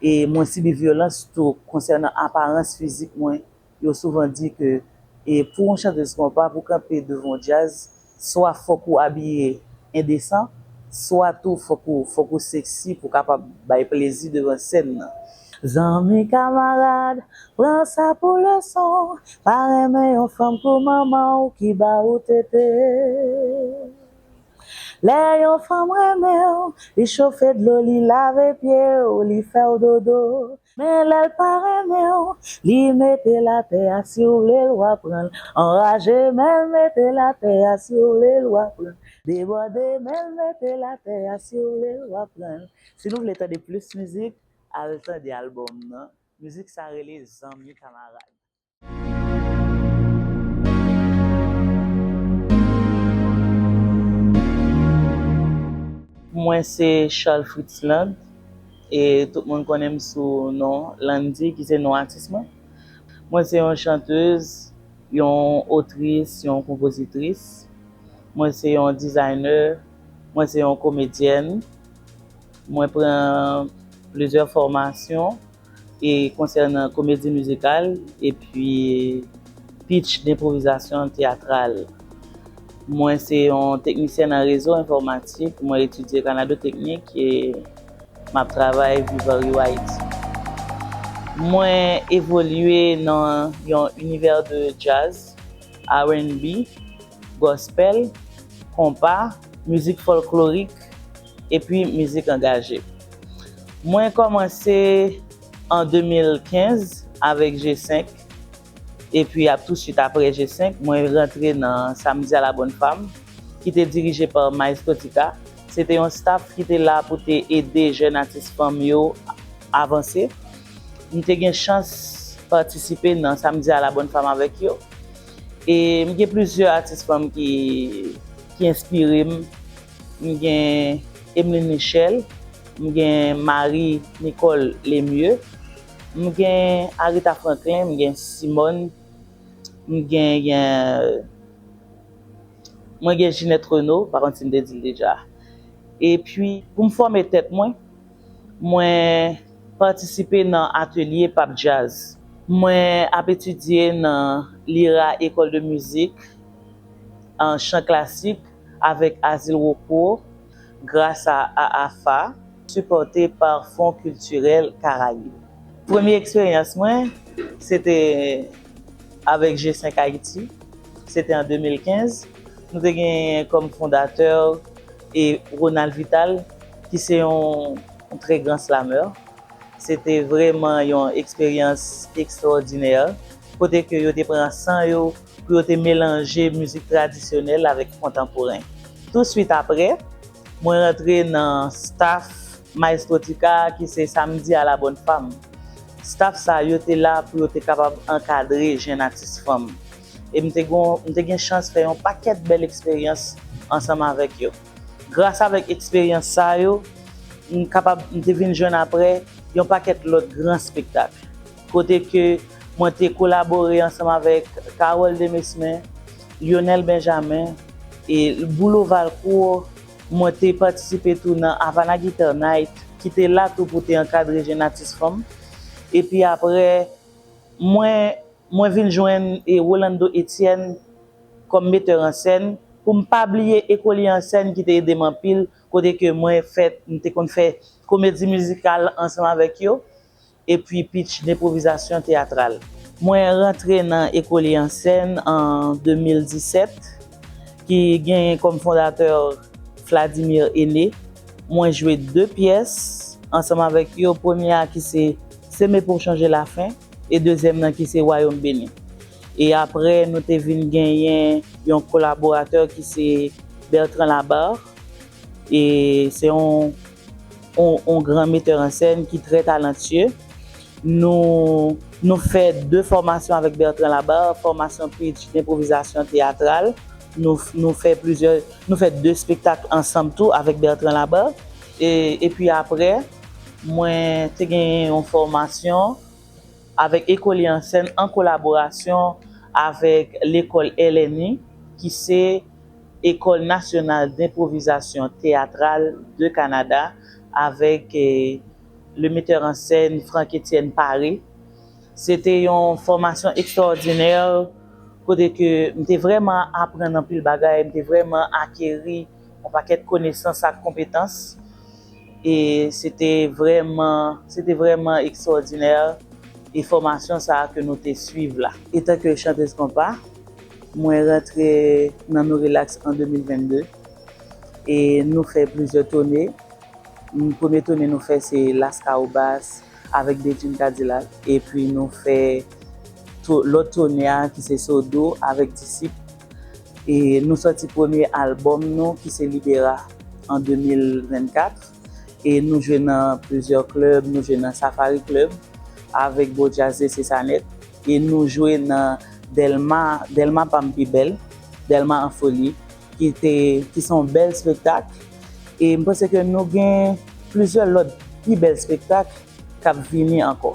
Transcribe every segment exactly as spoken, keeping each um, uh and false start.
E mwen sibi vyolans tou konsènan aparans fizik mwen. Yo souvan di ke e pou yon chantèz konpa, pou kanpe devan yon djaz, swa fòk ou abiye endesan, swa tou fòk ou, fòk ou seksi pou kapab bay plezi devan sèn nan. Zanmi, kamarad, pran sa pou leson, pa renmen yon fanm kou manman w ki ba ou tete. Lè yon fanm renmen w, li chofe dlo, li lave pye w, li fè w dodo. Men lè l pa renmen w, li mete l atè a, si w vle l w a pran l. Anraje, men l mete l atè a, si w vle l w a pran l. Debòde, men l mete l atè a, si w vle l w a pran l. Si nou vle tande plis mizik, al tande albòm nan. Mizik sa rele Zanmi Kamarad. Mwen se Charles Fritzland, e tout moun konnen m sou non Landy, ki se non atis mwen. Mwen se yon chantèz, yon otris, yon konpozitris. Mwen se yon dizayner, mwen se yon komedyèn. Mwen pran plizyè fòmasyon e konsènan komedi mizikal epi pitch denpwovizasyon teyatral. Mwen se yon teknisyèn an rezo enfòmatik, mwen etidye Kanado Teknik e m ap travay Vivari Haiti. Mwen evolye nan yon inivè de djaz, R and B, gospel, konpa, mizik fòklorik, epi mizik angaje. Mwen kòmanse an de mil kenz avèk G senk, epi ap tousuit apre G senk, mwen rantre nan Samedi à la Bonne Femme, ki te dirije pa Maestro Tika. Se te yon staff ki te la pou te ede jèn atis fanm yo avanse. M te gen chans patisipe nan Samedi à la Bonne Femme avèk yo. E m gen plizyè atis fanm ki, ki enspire m. M gen Emeline Michel, m gen Marie Nicole Lemieux, m gen Aretha Franklin, m gen Simone, m gen, gen, mwen gen Ginette Renault, pa konn si m te di l deja. Epi, pou m fòme tèt mwen, mwen patisipe nan atelye pap djaz. Mwen ap etidye nan L I R A, École de Musique, an chan klasik avèk Azil Rocco, gras a A A F A, sipòte pa Fonds Culturel Caraïbes. Premye eksperyans mwen, se te avèk G senk Haiti. Se te an de mil kenz. Nou te gen kòm fondatè e Ronald Vital, ki se yon, yon trè gran slamè. Se te vrèman yon eksperyans ekstwòdinè, kote ke yo te pran san yo pou yo te melanje mizik tradisyonèl avèk kontanporen. Touswit apre, mwen rantre nan staff Maestro Tika, ki se Samedi à la Bonne Femme. Staff sa yo te la pou yo te kapab ankadre jèn atis fanm. E m te gon, m te gen chans fè yon pakèt bèl eksperyans ansanm avèk yo. Gras avèk eksperyans sa yo, m kapab, m te vin jwenn apre yon pakèt lòt gran espektak. Kote ke mwen te kolabore ansanm avèk Carole Demesmin, Lionel Benjamin, e Boulo Valcourt. Mwen te patisipe tou nan Havana Guitar Night, ki te la tou pou te ankadre jèn atis fanm. Epi apre, mwen, mwen vin jwenn e Rolando Etienne kòm metè an sèn, pou m pa bliye Ekoli an sèn ki te ede m anpil, kote ke mwen fè, m te konn fè komedi mizikal ansanm avèk yo, epi pitch denpwovizasyon teyatral. Mwen rantre nan Ekoli an sèn an de mil disèt, ki genyen kòm fondatè Vladimir Aîné. Mwen jwe de pyès ansanm avèk yo. Premye a ki se Seme pou chanje lafen, e dezyèm nan ki se Wayòm Beni. E apre, nou te vin genyen yon kolaboratè ki se Bertrand Labarre. E se yon, yon, yon gran metè an sèn ki trè talantye. Nou, nou fè de fòmasyon avèk Bertrand Labarre, fòmasyon pitch denpwovizasyon teyatral. Nou, nou fè plizyè, nou fè de espektak ansanm tou avèk Bertrand Labarre. E, epi apre, mwen te gen yon fòmasyon avèk Ekoli an sèn an kolaborasyon avèk lekòl L N I, ki se École Nationale d'Improvisation Théâtrale de Canada, avèk, eh, Le metteur en scène Franck Etienne Paré. Se te yon fòmasyon ekstwòdinè kote ke m te vrèman aprann anpil bagay, m te vrèman akeri yon pakèt konesans ak konpetans. E se te vrèman, se te vrèman ekstwòdinè e fòmasyon sa a ke nou te swiv la. Etanke chantèz konpa, mwen rantre nan Nou Relax an de mil venn de e nou fè plizyè toune. Premye toune nou fè se Las Caobas avèk Bedjine Cadillac. Epi nou fè tou, lòt toune a ki se Sodo avèk Disip. E nou sòti premye albòm nou ki se Libera an de mil vennkat. E nou jwe nan plizyè klèb, nou jwe nan Safari Club avèk Bo Jazz e Se Sa Nèt. E nou jwe nan Dèlma, Dèlma pa m pi bèl, Dèlma an foli, ki te, ki se yon bèl spektak. E m panse ke nou gen plizyè lòt pi bèl spektak k ap vini ankò.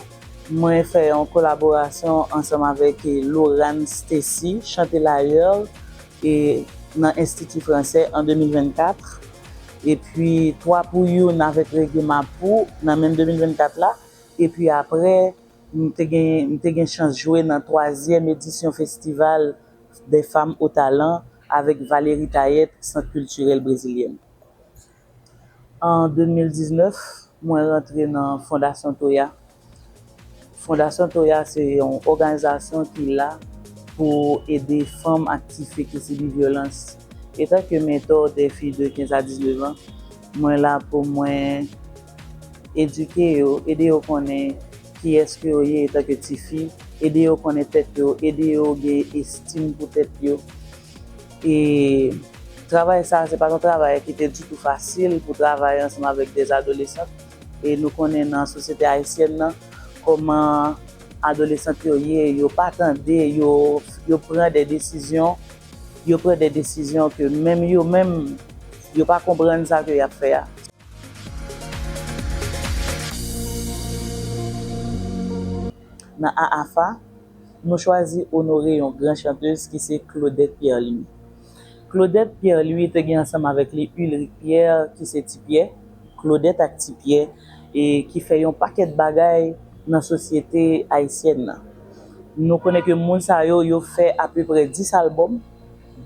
Mwen fè yon kolaborasyon ansanm avèk Lorane Stacy, Chante Layèl, e nan Enstiti Fransè an de mil vennkat. Epi Twa pou Youn avèk Reggae Mapou nan menm de mil vennkat la. Epi apre, m te gen, m te gen chans jwe nan twazyèm edisyon festival des femmes au talent avèk Valérie Tayet, Sant Kiltirèl Brezilyèn. An de mil diznèf, mwen rantre nan Fondasyon Toya. Fondasyon Toya se yon òganizasyon ki la pou ede fanm ak tifi ki sibi vyolans. Etanke mentò des filles de quinze à dix-neuf ans, mwen la pou mwen edike yo, ede yo konnen kiyès ke yo ye etanke tifi, ede yo konnen tèt yo, ede yo gen estim pou tèt yo. E travay sa a, se pa t yon travay ki te ditou fasil pou travay ansanm avèk des adolescentes. E nou konnen nan sosyete ayisyèn nan, kòman adolesant yo ye, yo pa tande, yo, yo pran de desizyon, yo pran de desizyon ke menm yo menm, yo pa konprann sa ke y ap fè a. Nan A A F A, nou chwazi onore yon gran chantèz ki se Claudette Pierre Louis. Claudette Pierre Louis te gen ansanm avèk li Ulrick Pierre, ki se Ti Pyè, Claudette ak Ti Pyè, e ki fè yon pakèt bagay nan sosyete ayisyèn nan. Nou konnen ke moun sa yo, yo fè apeprè dis albòm,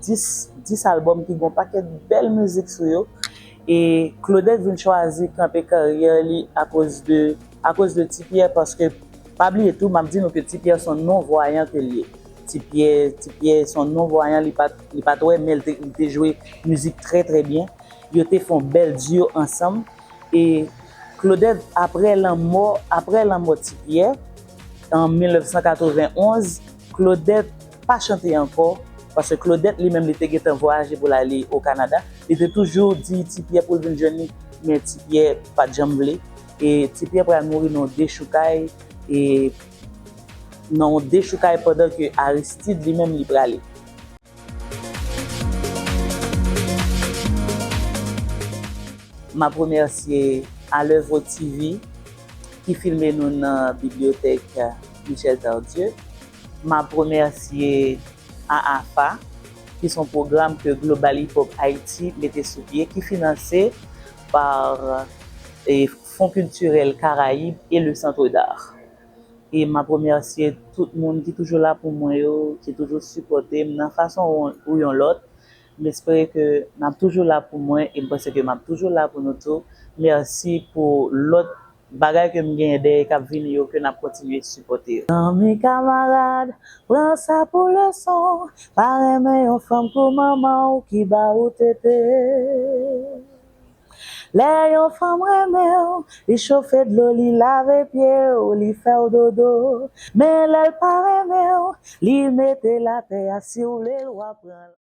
dis, dis albòm ki gen yon pakèt bèl mizik sou yo. E Claudette vin chwazi kanpe karyè li akoz de, akoz de Ti Pyè, paske pa bliye tou, m ap di nou ke Ti Pyè se yon non vwayan ke l ye. Ti Pyè, Ti Pyè se yon non vwayan, li pa t, li pa t wè, men li te, li te jwe mizik trè, trè byen. Yo te fè yon bèl duo ansanm. E Claudette, apre lanmò, apre lanmò Ti Pyè, an mil nèf san katrevenn onz, Claudette pa chante ankò, paske Claudette li menm li te gentan vwayaje pou l ale o Kanada. Li te toujou di Ti Pyè pou l vin jwenn li, men Ti Pyè pa t janm vle. E Ti Pyè pral mouri nan yon dechoukay, e nan yon dechoukay pandan ke Aristide li menm li prale. M ap remèsye Alevre T V ki filme nou nan bibliyotèk Michel Tardieu. M ap remèsye A A F A, ki se yon pwogram ke Global Hip Hop Haïti mete sou pye, ki finanse pa, e, Fonds Culturel Caraïbes et le Centre d'Art. E m ap remèsye tout moun ki toujou la pou mwen yo, ki toujou sipòte m nan fason ou, ou yon lòt. M espere ke n ap toujou la pou mwen e m panse ke m ap toujou la pou nou tou. Mèsi pou lòt bagay ke m genyen dèyè k ap vini yo, ke n ap kontinye sipòte yo. Zanmi, kamarad, pran sa pou leson. Pa renmen yon fanm kou manman w ki ba ou tete. Lè yon fanm renmen w, li chofe dlo, li lave pye w, li fè w dodo. Men lè l pa renmen w, li mete l atè a, si w vle l, w a pran l.